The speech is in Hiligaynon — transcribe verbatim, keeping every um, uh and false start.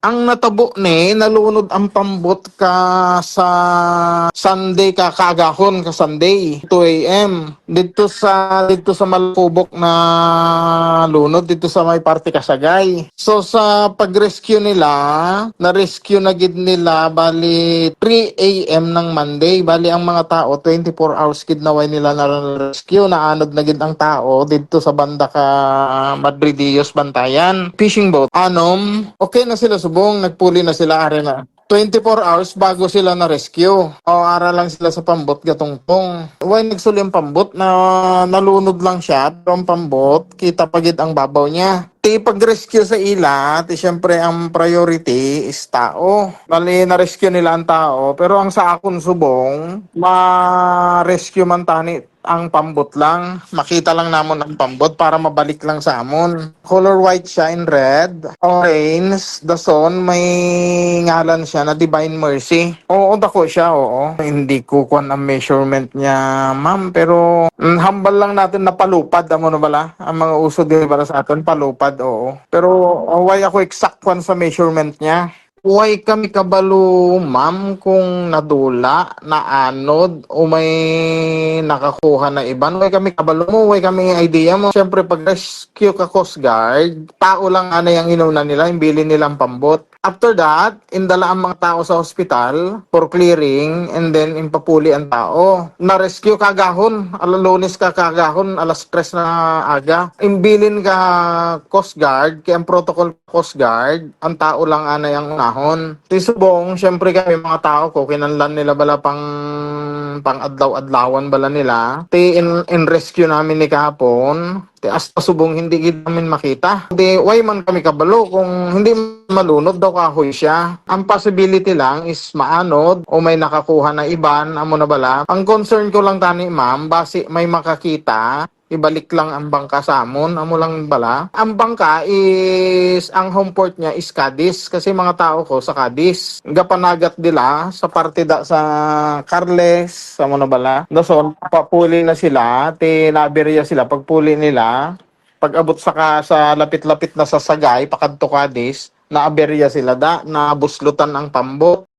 Ang natabo ni, nalunod ang pambot ka sa Sunday, ka kaagahon ka Sunday, two a m. Dito sa, dito sa Malakubok na lunod, dito sa may parte Kasagay. So, sa pag-rescue nila, na-rescue na gid nila, bali, three a m ng Monday. Bali, ang mga tao, twenty-four hours gid na way nila na-rescue. Naanod na gid ang tao dito sa banda ka Madridios, Bantayan. Fishing boat. Anom, okay na sila subong, nagpuli na sila, ari na. Twenty-four hours bago sila na-rescue. O, ara lang sila sa pambot gatungtong. Way nagsulim pambot na nalunod lang siya, pero ang pambot, kita pa gid ang babaw niya. Ti pag-rescue sa ila, ti siyempre ang priority is tao. Bali, na-rescue nila ang tao, pero ang sa akon subong, ma-rescue man tani ang pambot lang. Makita lang namon ang pambot para mabalik lang sa amon. Color white siya in red, orange, dason, may ngalan siya na Divine Mercy. Oo, dako siya, oo. Hindi ko kwan ang measurement niya, ma'am, pero, mm, hambal lang natin na palupad, amo na bala. Ang mga uso din para sa atin, palupad, oo. Pero, oh, way ako exact kwan sa measurement niya. Way kami kabalo, ma'am, kung nadula, naanod, o may nakakuha na iban. Way kami kabalo mo, way kami idea mo. Siyempre, pag rescue ka Coast Guard, tao lang anay ang inuna nila, imbilin nila ang pambot. After that, indala ang mga tao sa hospital for clearing, and then impapuli ang tao. Na-rescue kagahon, ala Lunes ka kagahon, alas tres na aga. Imbilin ka Coast Guard, kay ang protocol Coast Guard, ang tao lang anay ang unahon. Ti subong, siyempre kami mga tao ko, kinahanglan nila bala pang, pang adlaw-adlawan bala nila. Ti in, in rescue namin ni kahapon, ti hasta subong hindi gid namin makita. Ti way man kami kabalo kung hindi malunod daw kahoy siya. Ang possibility lang is maanod o may nakakuha na iban, amo na bala. Ang concern ko lang tani, ma'am, basi may makakita, ibalik lang ang bangka sa amon, amo lang bala. Ang bangka is, ang home port niya is Cadiz, kasi mga tao ko sa Cadiz. Gapanagat nila sa parte da sa Carles, amo na bala. Dason, papuli na sila, ti naaberya sila, pagpuli nila, pag-abot sa ka, sa lapit-lapit na sa Sagay, pakadto Cadiz, naaberya sila da, nabuslutan ang pambot.